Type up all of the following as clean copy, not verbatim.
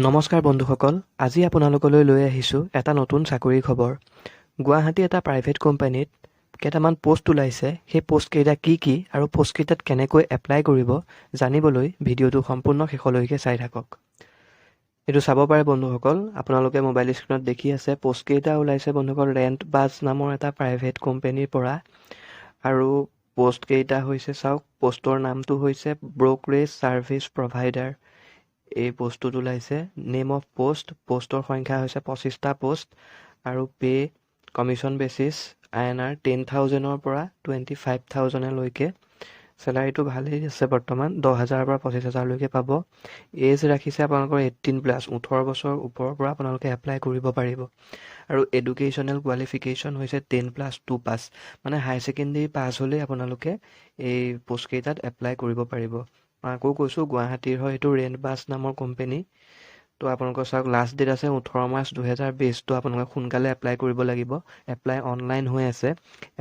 নমস্কাৰ বন্ধুসকল, আজি আপোনালোকলৈ লৈ আহিছোঁ এটা নতুন চাকৰিৰ খবৰ। গুৱাহাটী এটা প্ৰাইভেট কোম্পানীত কেইটামান প'ষ্ট ওলাইছে। সেই প'ষ্টকেইটা কি কি আৰু প'ষ্টকেইটাত কেনেকৈ এপ্লাই কৰিব জানিবলৈ ভিডিঅ'টো সম্পূৰ্ণ শেষলৈকে চাই থাকক। এইটো চাব পাৰে বন্ধুসকল, আপোনালোকে মোবাইল স্ক্ৰীণত দেখি আছে। প'ষ্টকেইটা ওলাইছে বন্ধুসকল ৰেণ্ট বাজ নামৰ এটা প্ৰাইভেট কোম্পানীৰ পৰা আৰু প'ষ্টকেইটা হৈছে, চাওক, প'ষ্টৰ নামটো হৈছে ব্ৰ'কাৰেজ ছাৰ্ভিচ প্ৰভাইডাৰ। এই প'ষ্টটোত ওলাইছে নেম অফ প'ষ্ট, প'ষ্টৰ সংখ্যা হৈছে 25টা প'ষ্ট আৰু পে' কমিশ্যন বেচিছ আইএনআৰ 10,000ৰ পৰা 25,000লৈকে। চেলাৰীটো ভালেই আছে বৰ্তমান, 10,000ৰ পৰা 25,000লৈকে পাব। এজ ৰাখিছে আপোনালোকৰ 18+, 18 বছৰ ওপৰৰ পৰা আপোনালোকে এপ্লাই কৰিব পাৰিব। আৰু এডুকেশ্যনেল কোৱালিফিকেশ্যন হৈছে 10+2 পাছ, মানে হাই ছেকেণ্ডেৰী পাছ হ'লেই আপোনালোকে এই প'ষ্টকেইটাত এপ্লাই কৰিব পাৰিব। মই আকৌ কৈছোঁ, গুৱাহাটীৰ হয় এইটো ৰেণ্ট বাছ নামৰ কোম্পেনী। তো আপোনালোকৰ চাওক, লাষ্ট ডেট আছে 18 মাৰ্চ 2020। তো আপোনালোকে সোনকালে এপ্লাই কৰিব লাগিব। এপ্লাই অনলাইন হৈ আছে।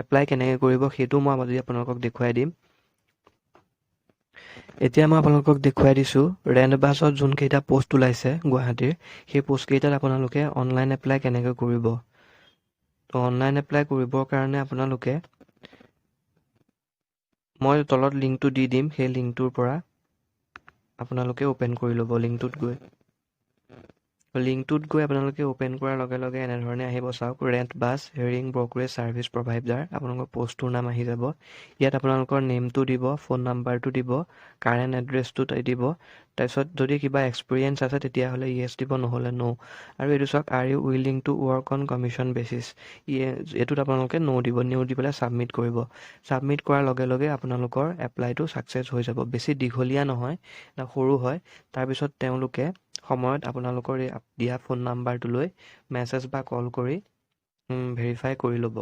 এপ্লাই কেনেকৈ কৰিব সেইটো মই আজি আপোনালোকক দেখুৱাই দিম। এতিয়া মই আপোনালোকক দেখুৱাই দিছোঁ ৰেণ্ট বাছত যোনকেইটা প'ষ্ট ওলাইছে গুৱাহাটীৰ, সেই প'ষ্টকেইটাত আপোনালোকে অনলাইন এপ্লাই কেনেকৈ কৰিব। তো অনলাইন এপ্লাই কৰিবৰ কাৰণে আপোনালোকে, মই তলত লিংকটো দি দিম, সেই লিংকটোৰ পৰা আপোনালোকে অ'পেন কৰি ল'ব। লিংকটোত গৈ আপোনালোকে অ'পেন কৰাৰ লগে লগে এনেধৰণে আহিব। চাওক, rent bus hiring brokerage service provider, আপোনালোকৰ প'ষ্টটোৰ নাম আহি যাব। ইয়াত আপোনালোকৰ নেমটো দিব, ফোন নাম্বাৰটো দিব, কাৰেণ্ট এড্ৰেছটো দিব। তাৰপিছত যদি কিবা এক্সপিৰিয়েঞ্চ আছে তেতিয়াহ'লে য়েছ দিব, নহ'লে ন'। আৰু এইটো চাওক, "Are you willing to work on commission basis?" এইটোত আপোনালোকে ন' দিব। ন' দি পেলাই ছাবমিট কৰিব। ছাবমিট কৰাৰ লগে লগে আপোনালোকৰ এপ্লাইটো ছাকচেছ হৈ যাব। বেছি দীঘলীয়া নহয়, সৰু হয়। তাৰপিছত তেওঁলোকে সময়ত আপোনালোকৰ এই দিয়া ফোন নাম্বাৰটোলৈ মেছেজ বা কল কৰি ভেৰিফাই কৰি ল'ব।